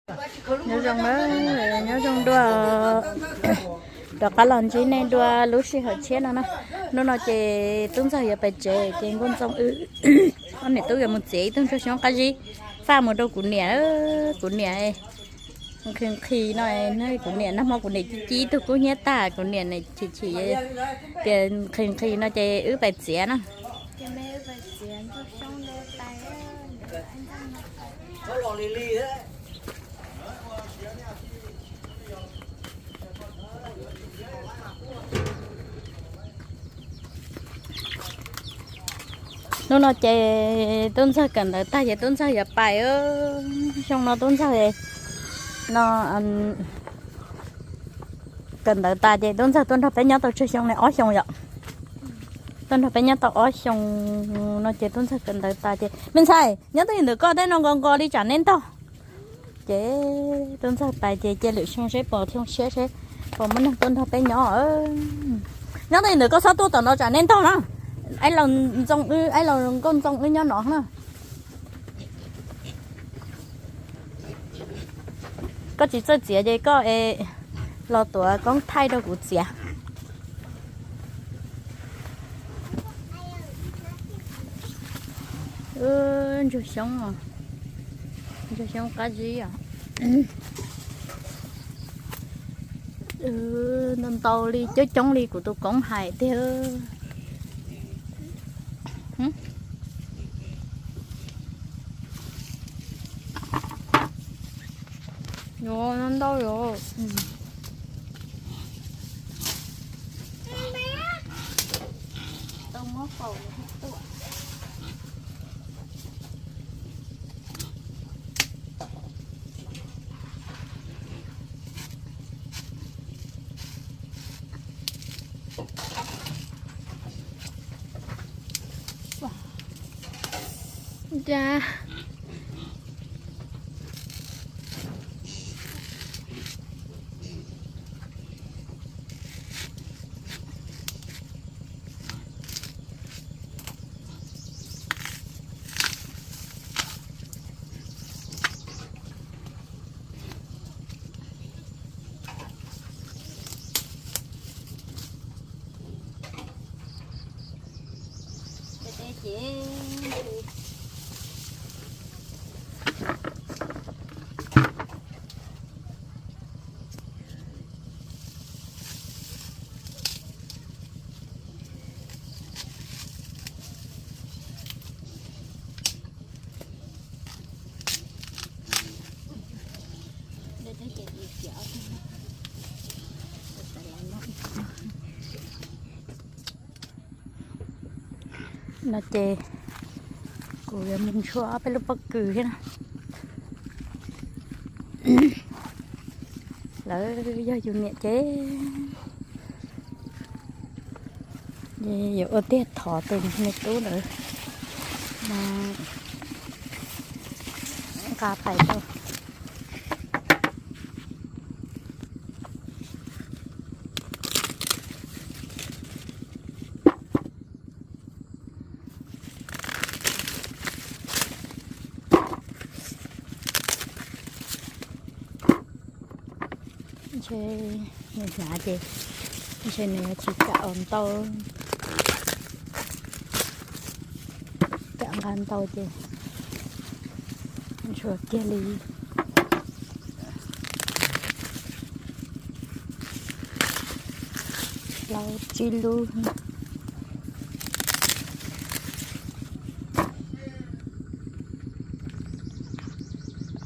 Nyob zoo na, nyob zoo dua, rov qab los ntsib nej dua lub sij hawm tshiab no na. Hnub no ces tub ntxawg yuav pais tsev ces nkauj ntxoo wb ob niam tub yuav mus txiav ib tug ntsuag xyoob qab zib faj mus rau kuv niam. Kuv niam nqhis nqhis no, kuv niam nag hmo kuv niam cib cib tug kub hnyiab tag, kuv niam chim chim tias nqhis nqhis no ces wb pais txiav na. Hnub no ces tub ntxawg kawm ntawv tag ces tub ntxawg yuav pais. Xyoo no tub ntxawg no kawm ntawv tas ces tub ntxawg tuaj nrog peb nyob tau tsawg xyoo ne? Ob xyoo yom. Tuaj nrog peb nyob tau ob xyoo no ces tub ntxawg kawm ntawv tas ces me ntxhais nyob twj ywm ntawm koj tej no nkaus nkaus li tsam neb ntaug. Ces tub ntxawg pais ces cia lwm xyoo seb puas xyoo tshiab seb puas muaj neeg tuaj nrog peb nyob. Nyob twj ywm ntawm koj txhob tuaj tom no tsam neb ntaug na. Aib laus ntxoo wb, aib laus nkauj ntxoo wb nyob no na. Koj tsis txawj txiav ces koj los tuav koob thaij rau kuv txiav. Ntsuag xyoob, ntsuag xyoob qab zib os. Ntau ntau li coob coob li kuv tus koob hais tiag. Ntau ntau. No ces kuv yuav mus ntshuab peb lub pob kws thiab na. Lawv yog yus niam ces yuav ua tiag thov tus me tub ntawd nqa pais rau. Ntshe nws hnav ces ntshe nws yuav tsis kam ua ntau, kam nqa ntau ces ntshua kiag li plaub tsib lub.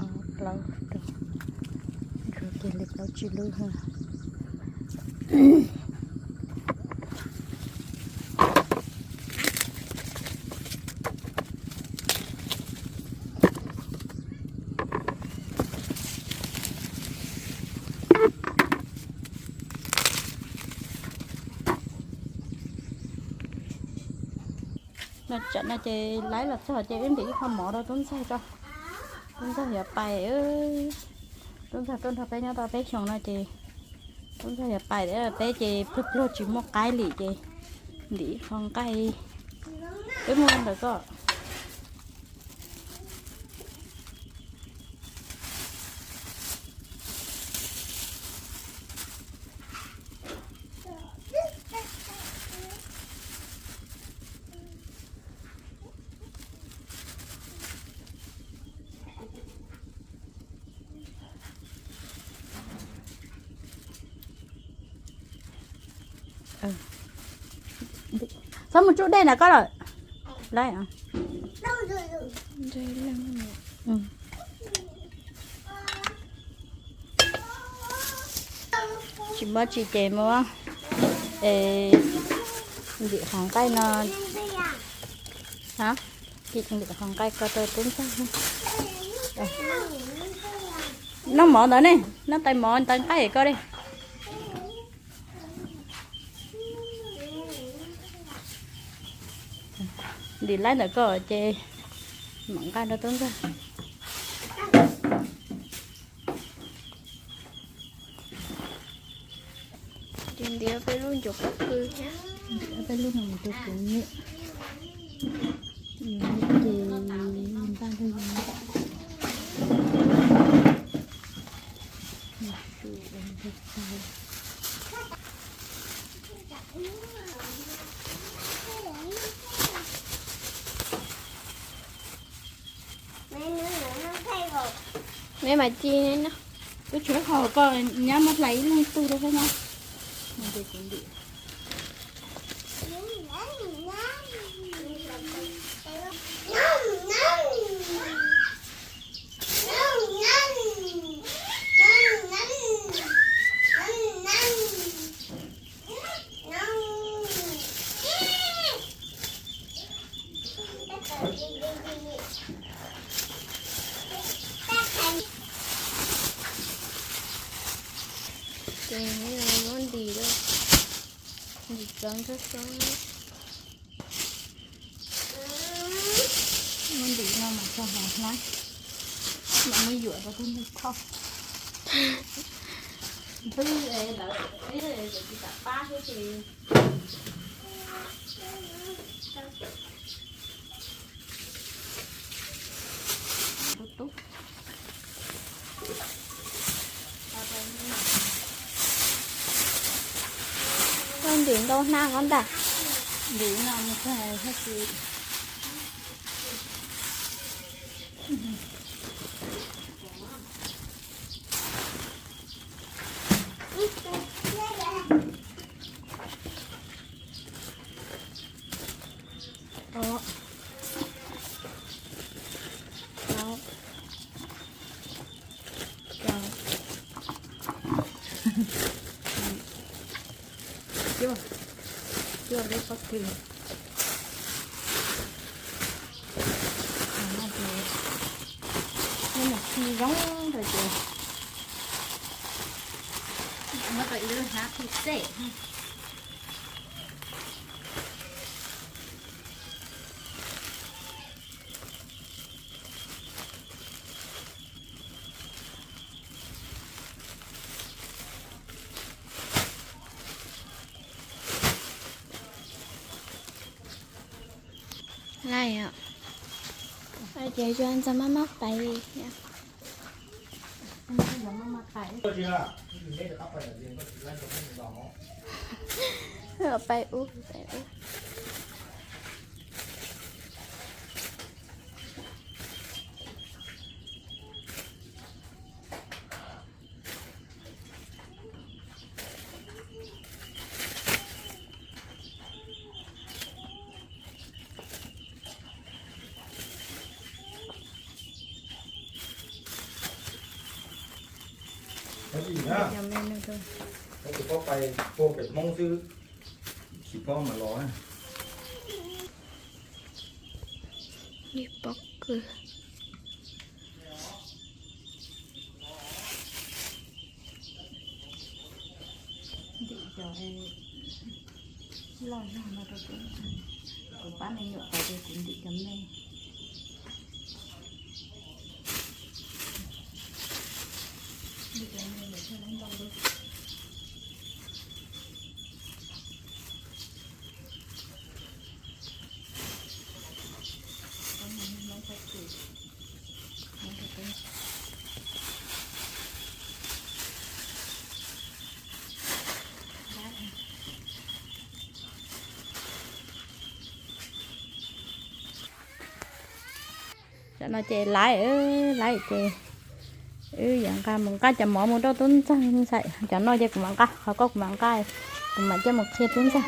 Ob plaub rau, ntshua kiag li plaub tsib lub. No tsam no ces laib los txog ces wb ntim ib qho mov rau tub ntxawg tso. Tub ntxawg yuav pais, tub ntxawg tuaj nrog peb nyob tau peb xyoos no ces tub ntxawg yuav pais, peb ces pluag pluag tsis muaj qaib li ces ntim ib qho nqaij. Wb mus ntawm koj. Txhob mus tsuj dej ntawm koj lawm. Lawm. Tsis muaj tsis ces mus ntim qhov nqaij no. Ntim qhov nqaij ko rau tub ntxawg. Noj mov ntawd ne, noj tais mov tais nqaij koj li. Ntim laib ntawm koj ces mam nqa rau tub ntxawg. Ces ntim peb lub ncuav pob kws thiab. Ntim peb lub no mus rau kuv niam. Yus niam ces npaj rau yus niam. Me mas ci no. Kuv tshuav qhov koj nyab muab hlais ib leeg tug rau xwb no. Ces muab ntim lawm, ntim txawv ntsuab xwb. Muab ntim no mas txog hauv hlab, mam muab yuam rau tub ntxawg thauj. Twb lawv tsis kam pab thiab ces. Koj ntim ntau hnab ko ntag. Ntim no mus txog hauv hlab. Cuaj, cuaj lub pob kws. Nws mus khi zoo rau ces muab tau ib lub hnab qhwv xej. Laj, ces yuav ntxog maj maj pais li. Pais ub, pais ub. Tus pab pais puag pem Hmoob xwb, tsis paub mam los. Pob kws. Ntim cov loj zog no rau kuv, kuv pab me nyuam pais ces kuv ntim cov me. Ntim cov me lawm thiaj li ntau dua. Cov no ces laiv, laiv ces wb yuav nqa mus nqa cov mov mus rau tub ntxawg ntxhais. Cov no ces kuv mam nqa, qhov koj kuv mam nqa. Kuv mam coj mus qhia tub ntxawg.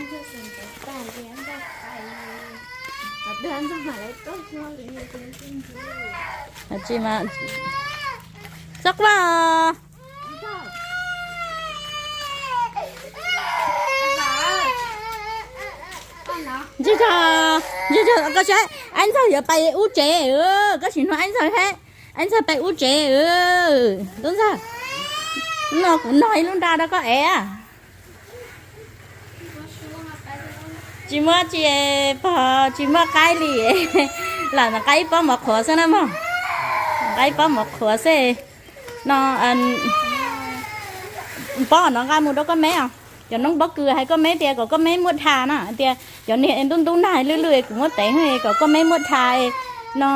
Tsis mas, txhob quaj. Ntsia, ntsia, koj saib, Aib Ntxawg yuav pais ub tsev, koj sim nug Aib Ntxawg thiab, Aib Ntxawg pais ub tsev. Tub ntxawg, no kuv nog ib lub nra rau koj ev. Tsis muaj tsis pog, tsis muaj qaib li. Lam nqa ib pob mov qhuav xwb na mog. Nqa ib pob mov qhuav xwb. No, pob no nqa mus rau koj me os. Cov noob pob kws hais koj me tias kom koj me muab tha na, tias cov niag ntub ntub nag lwj lwj kuv muab tev kom koj me muab tha, no,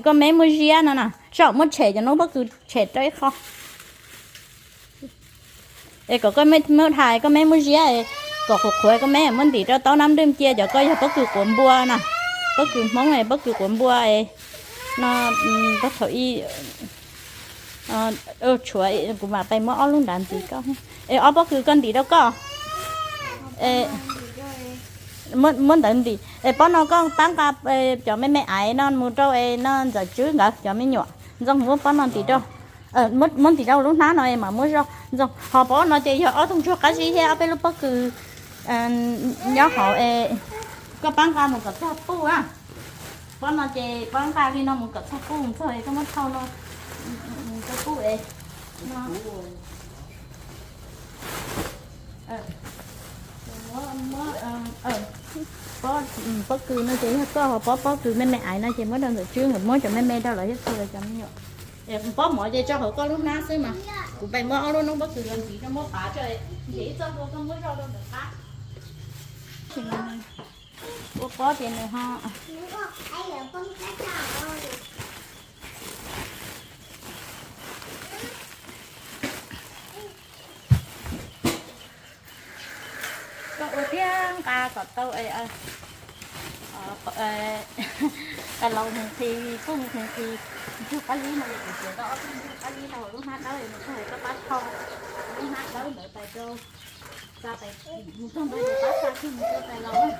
koj me muab ziab no na, tsis txhob muab tshem cov noob pob kws, tshem rau ib qho. Es kom koj me muab tha, koj me muab ziab, kom qhuav qhuav, koj me muab ntim rau taub nab nrwj cia, cov ko yog pob kws quav npua na, pob kws Hmoob, pob kws quav npua. No, thaum ib, tshuav kuv mam pais muab ob lub nrad ntim koj. Es ob pob kws koj ntim rau koj. Muab ntawd ntim es pob no koj pab nqa cov me me aiv no mus rau es no Ntxawm Tswb nkawd cov me nyuam. Ntxoog, muab pob no ntim rau, muab ntim rau lub hnab no es mam muab zoj. Ntxoog, ho pob no ces yog ob tug ntsuag qab zib thiab ob peb lub pob kws nyob hauv es koj pab nqa mus kom txog puj na. Pob no ces pab nqa li no mus kom txog puj, txog es koj muab thau no rau puj es no. Pob kws no ces yog koj, ho pob, pob kws me me aiv no ces muab rau Ntxawm Tswb nkawd, muab cov me me rau lawv thiab txhua lawv cov me nyuam. Pob mov ces tso hauv koj lub hnab xwb mas kuv pais muab ob lub noob pob kws los ntim rau, muab pav tso, ntim ib txoj hlua koj muab zoj rau ntawm qab. Ua pob ces nws ho Koj ua thiab nqa kom tau, qas laus nqhis, kuj nqhis, ntsuag qab zib no, kuv txiav tau ob tug ntsuag qab zib rau hauv lub hnab dawb no, koj pab thau lub hnab dawb ntawd pais rau, xa pais mus txog ntua ces pab xa kiag mus rau tais laus.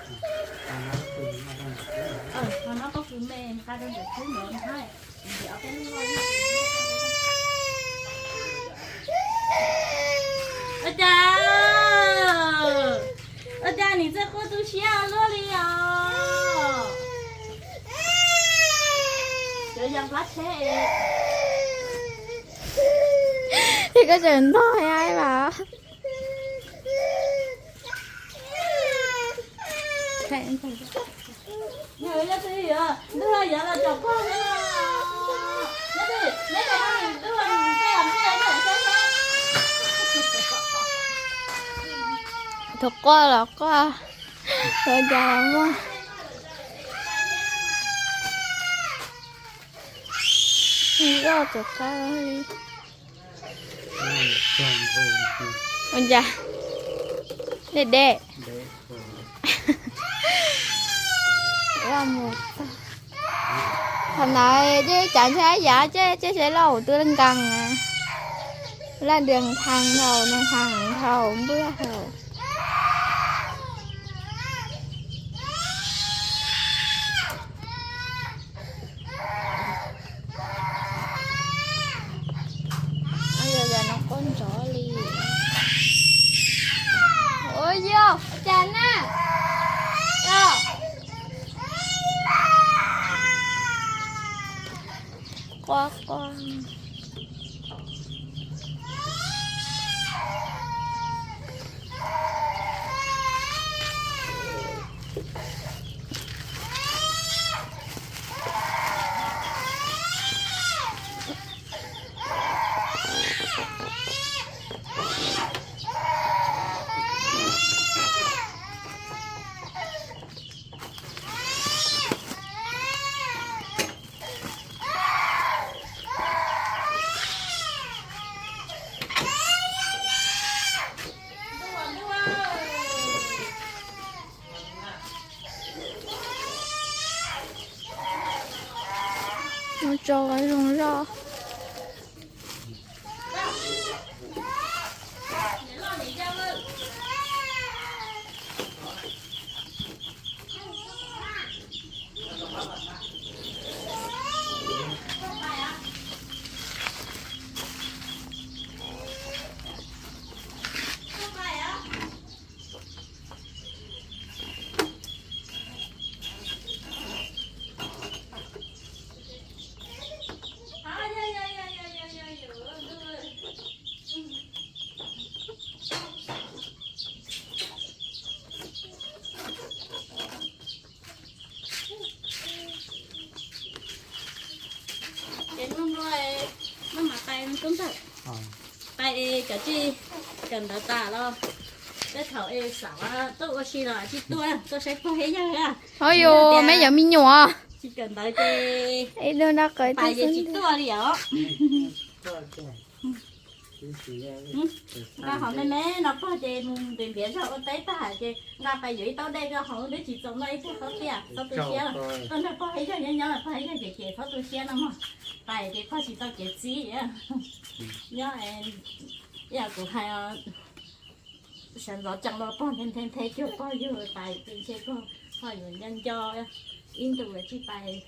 Ho no pob kws me nqa rau Ntxawm Tswb ntawd ntag. Ua cas, ua cas nim txawj quaj tu siab ua luaj li os? Cov yas plab tsheb es koj tseem ntog ai mas. Tus quaj los quaj, tus cas los muaj. Zoj tus qab li. Ua cas deb deb. Thaum ntawd ces cas ntshe yav ces ces seb lauj twb nkees, laj dias nthee dhau, nthee dhau npwj dhau. Yog no quaj nrov li. Ua yog cas na. Quaj quaj. Mus tso zoo zoj. Cov tsis kawm ntawv tas los tej thaum es xav tuaj ua si los tsis tuaj, tuaj saib pog thiab yawg. Ob yus me nyuam me nyuam tsis kawm ntawv ces pais ces tsis tuaj li os. Nqa qhov me me no pog ces mus npiav npiav zog ua teb tag ces nqa pais yuav ib taub dej rau hauv twb tsis txaus noj ib tug qhob tiaj, txhob tu siab. Tuaj nrog pog thiab yawg nyob nyob los pog thiab yawg ces txhob tu siab no mog. Pais ces pog tsis tau kev txib. Nyob ib yam kuv hais, sawv ntxov tsees los pog nthe nthe nthe cuag pog yug pais ces ntshe pog ho yuav nco nco ib ntus lawm tsis pais,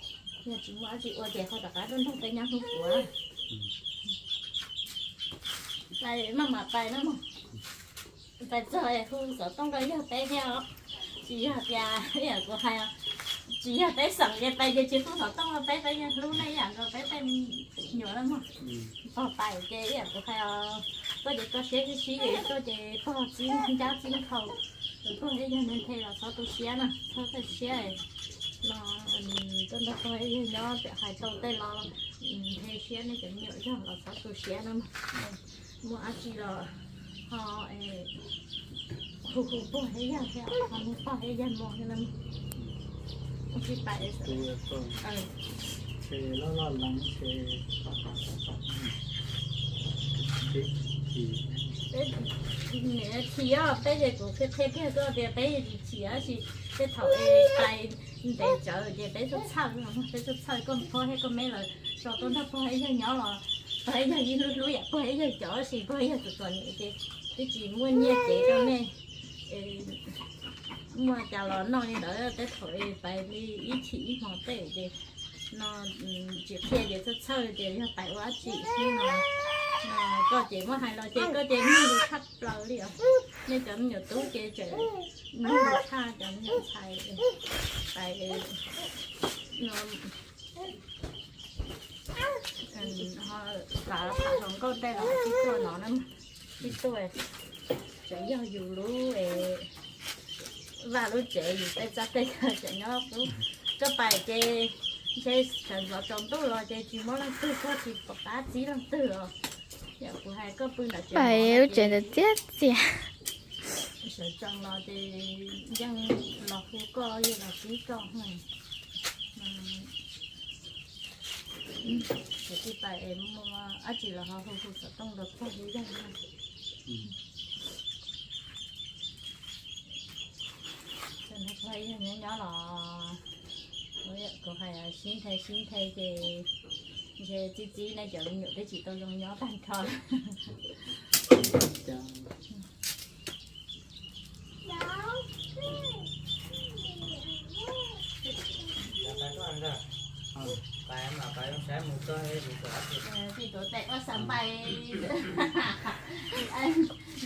yog tsis muaj dab tsi ua ces ho rov qab tuaj nrog peb nyob hnub puav. Pais maj mam pais na mog. Pais txog hu xov tooj rau yawg peb thiab os. Tsis yog tias ib yam kuv hais, tsis yog peb xeem ces pais ces tsis hu xov tooj rau peb, peb yeej hlub nej ib yam nkaus peb tej me nyuam na mog. Pog pais ces ib yam kuv hais, koj ces koj siab sib sib es koj ces pog txib ncab txib nkhaus, pog thiab yawg nthe nthe los txhob tu siab na, txhob tu siab no. Tuaj nrog pog thiab yawg nyob pem hais tau tej los nthe siab nej cov me nyuam zog los txhob tu siab na mog. Muaj dab tsi los ho hu hu pog thiab yawg thiab ho nug pog thiab yawg mus thiab na. Tsis pais, loj loj lees ces peb chim, peb ces kuv qhia kiag koj tias peb tsis chim tab sis tej thaum pais ntev tsawv ces peb txhawj txhawj, peb txhawj txhawj koj pog thiab koj me lawv tso tuaj nrog pog thiab yawg nyob los pog thiab yawg yeej hlub hlub yam pog thiab yawg cov tab sis pog thiab yawg txom txom nyem ces twb tsis muaj nyiaj cev rau nej. Muaj cas los noj li ntawd, tej thaum pais li ib chim ib hmos tej ces no tsis qhia ces txhawj txhawj ces yog pais ua dab tsi xwb no. Koj ces muab hais los ces koj ces mloog lus tshaj plaws li os. Nej cov me nyuam tub ces tseem mloog lus tshaj cov me nyuam ntxhais. Pais no ho xav tham hluas nkauj tej los tsis tuaj no na, tsis tuaj. Tseem yog yus lub vaj lub tsev, yus tej txaj tej chaw tseem nyob qub. Koj pais ces ntshe sawv ntxov tsaus ntuj los ces tsis muaj leej twg, koj tsis pom qab txib leej twg os. Yam kuv hais koj pw ntawm tsev, lub tsev ntawd txias txias. Sawv tsees los ces yeej los hu koj, yeej los txib koj. Ces tij pais es muaj dab tsi los ho hu hu xov tooj rau pog thiab yawg. Pog thiab yawg nyob nyob los kuv hais sib nthe sib nthe ces ntshe txib txib nej cov me nyuam twb tsis tau zoo nyob tag nrho.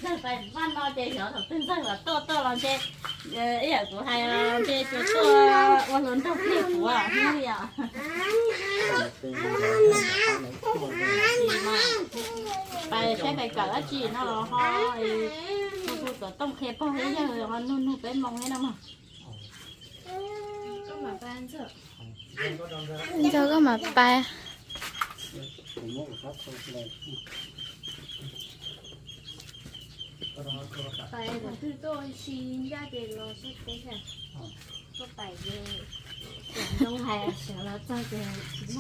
Ntxawg pais vaj no ces xyov thaum twg ntxawg los tuaj tuaj los ntshe ib yam kuv hais ntshe tsuas tuaj ua hluas nraug plig puav hnub li os. Pais saib pais kawm dab tsi no los ho hu hu xov tooj qhia pog thiab yawg ho nug nug peb moo thiab no mog. Ntxawg koj mam pais. Pais thaum twg tuaj si ncaj ces los saib teb. Tuaj pais ces zoo hais sawv los txog ces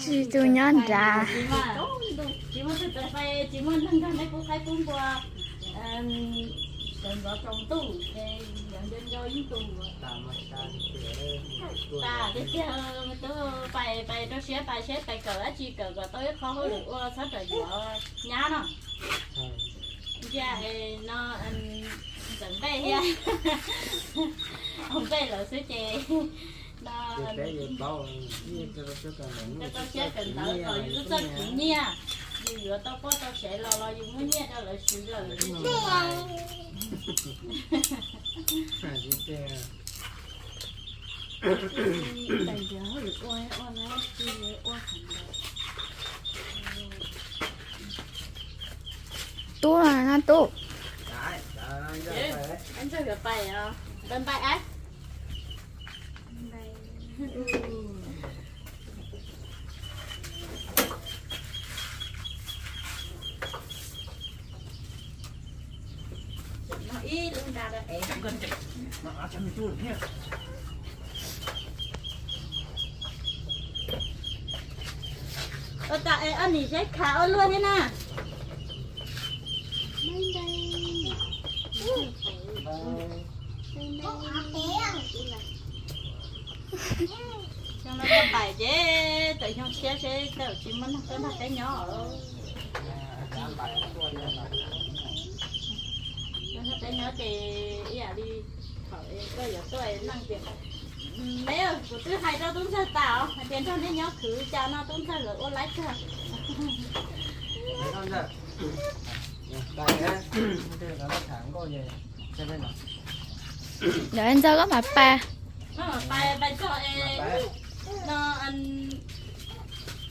tsis tu nyob nrad. Tsis muaj tug tawv fais, tsis muaj neeg nrog neb pub qaib pub npua. Sawv ntxov tsaus ntuj ces yuav nco nco ib ntus. Tas tiag tiag, tub pais pais rau siab pais saib pais kawm dab tsi kawm kom tau ib qho hauj lwm ua txhob rawm yuav nyab no. Ntsia no ntxawm npej thiab ua npej lawm xwb ces no rau siab kawm ntawv kom yus txawj khwv nyiaj, yus yuav tau poj tau tsev los los yus muab nyiaj rau lawv siv lawm. Tub no tub. Ntxawg yuav pais os, npaj npaj ab. Ib lub nra rau es. Ua tas es ob niam seb khav ua luaj thiab na. Xyoo no koj pais ces tawm xyoo tshiab seb tawm tsis muaj neeg tuaj nrog peb nyob. Tuaj nrog peb nyob ces ib yam li thaum koj yuav tuaj neej tias, me kuv twb hais rau tub ntxawg tas os hais tias nrog nej nyob khwv cas no tub ntxawg lawv ua laib kawg. Ntxawg koj mam pais.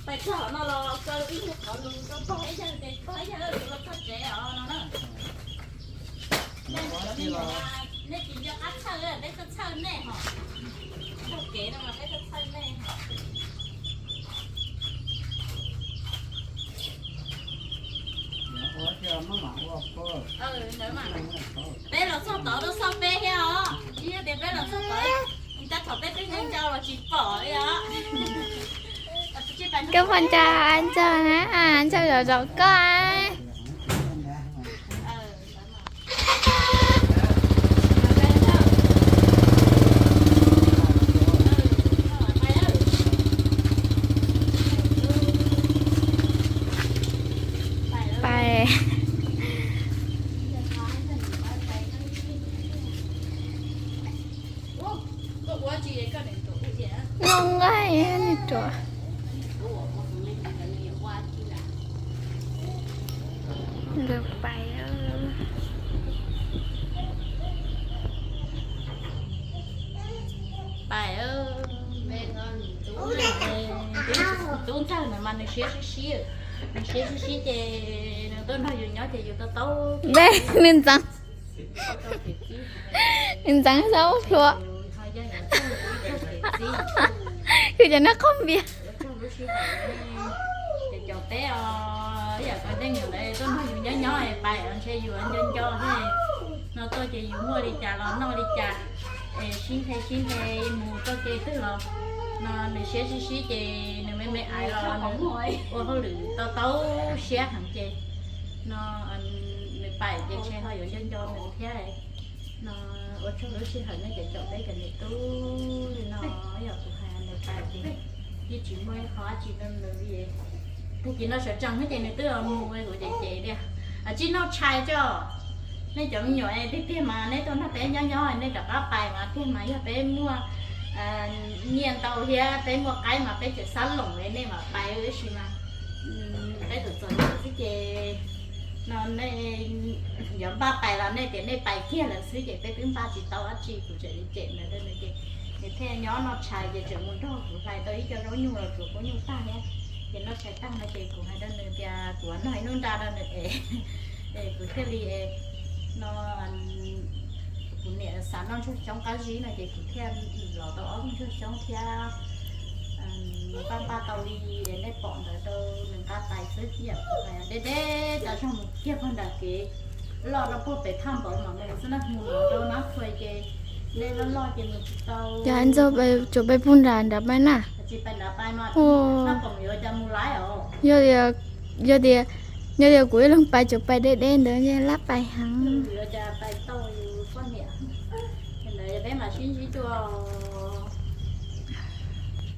Pais txog no los kaw ib nyuag qhov lus rau pog ib yawg ces pog ib yawg lus los txog tsev os no na. Nej cov me nyuam, nej tsis nco qab txhawj, peb tuaj txhawj nej hos. Taug kev no mas peb tuaj txhawj nej hos. Peb los txog tod tuaj xauj peb thiab os, tsis yog tias peb los txog tod, tab thaum peb twb nyob nco los tsis pom li os. Koj pom ntsawg, ntsawg na, ntsawg zom zaum koj. Pais. Zoo nqaij nws ruam. Nkawd pais. Pais, tub ntxawg no mas nws siab sib sib, nws siab sib sib ces nws tuaj nrog yus nyob ces yus tau tau. Nws ntxeev, nws ntxeev xab ua plhuav. Yus cov noj qhov npias. Ces cov peb os, yam koj tej nyuam ntawd tuaj nrog yus nyob nyob pais ntshe yus nco nco thiab. No tuaj ces yus muaj li cas los noj li cas, es sib nthe sib nthe mus txoj kev twg los no nws siab sib sib ces nws me me aiv los nws ua hauj lwm tau tau siab heev ces no nws pais ces ntshe ho yuav nco nco nws thiab. No ua tsaug lub sij hawm nej cov caum peb cov niam tub li no, yog kuv hais nws pais ces yeej tsis muaj ib qho dab tsi rau nws li. Tag kis no sawv tsees xwb ces nws twb mus kuv cem cem tias, tsij noj tshais tso. Nej cov me nyuam tiag tiag mas nej tuaj nrog peb nyob nyob nej rov qab pais mas tiag mas yog peb muaj nyiaj ntau thiab peb muaj qaib mas peb tseem xab loos li nej mas pais ib si mas peb txom txom nyem xwb ces no nej yuav npaj pais los nej tias nej pais kiag lawm xwb ces peb twb npaj tsis tau dab tsi, kuv tseem li cem ntawd rau nws ces nws thiaj nyob noj tshais ces tseem mus nrog kuv hlais tau ib co zaub nyuj los tsuav kua nyuj tag thiab. Ces noj tshais tag no ces kuv hais rau nws tias kuv noj ib hnub nra rau nws es, es kuv thiaj li no kuv niam xav noj ntsuag xyoob qab zib no ces kuv thiaj los tau ob tug ntsuag xyoob thiab npaj npaj tau li nej pom ntawd rau nws nqa pais xwb. Yam kuv hais deb deb tas zog mus kiag puag nram kev loj rau puag pem thaj npaum mas mus xwb na, mus no rau Nab Thuais ces dej loj loj ces mus tsis tau. Cas ntxog tsuas pais puag nram nrad pais na. Tsis pais nrad pais mas noj poom yuav cas mus laib os. Yog tias, yog tias kuv ib leeg pais tsuas pais deb deb ntawd lab pais heev. Yuav cas pais tau yus poj niam. Ntawd peb mam sib ntsib dua.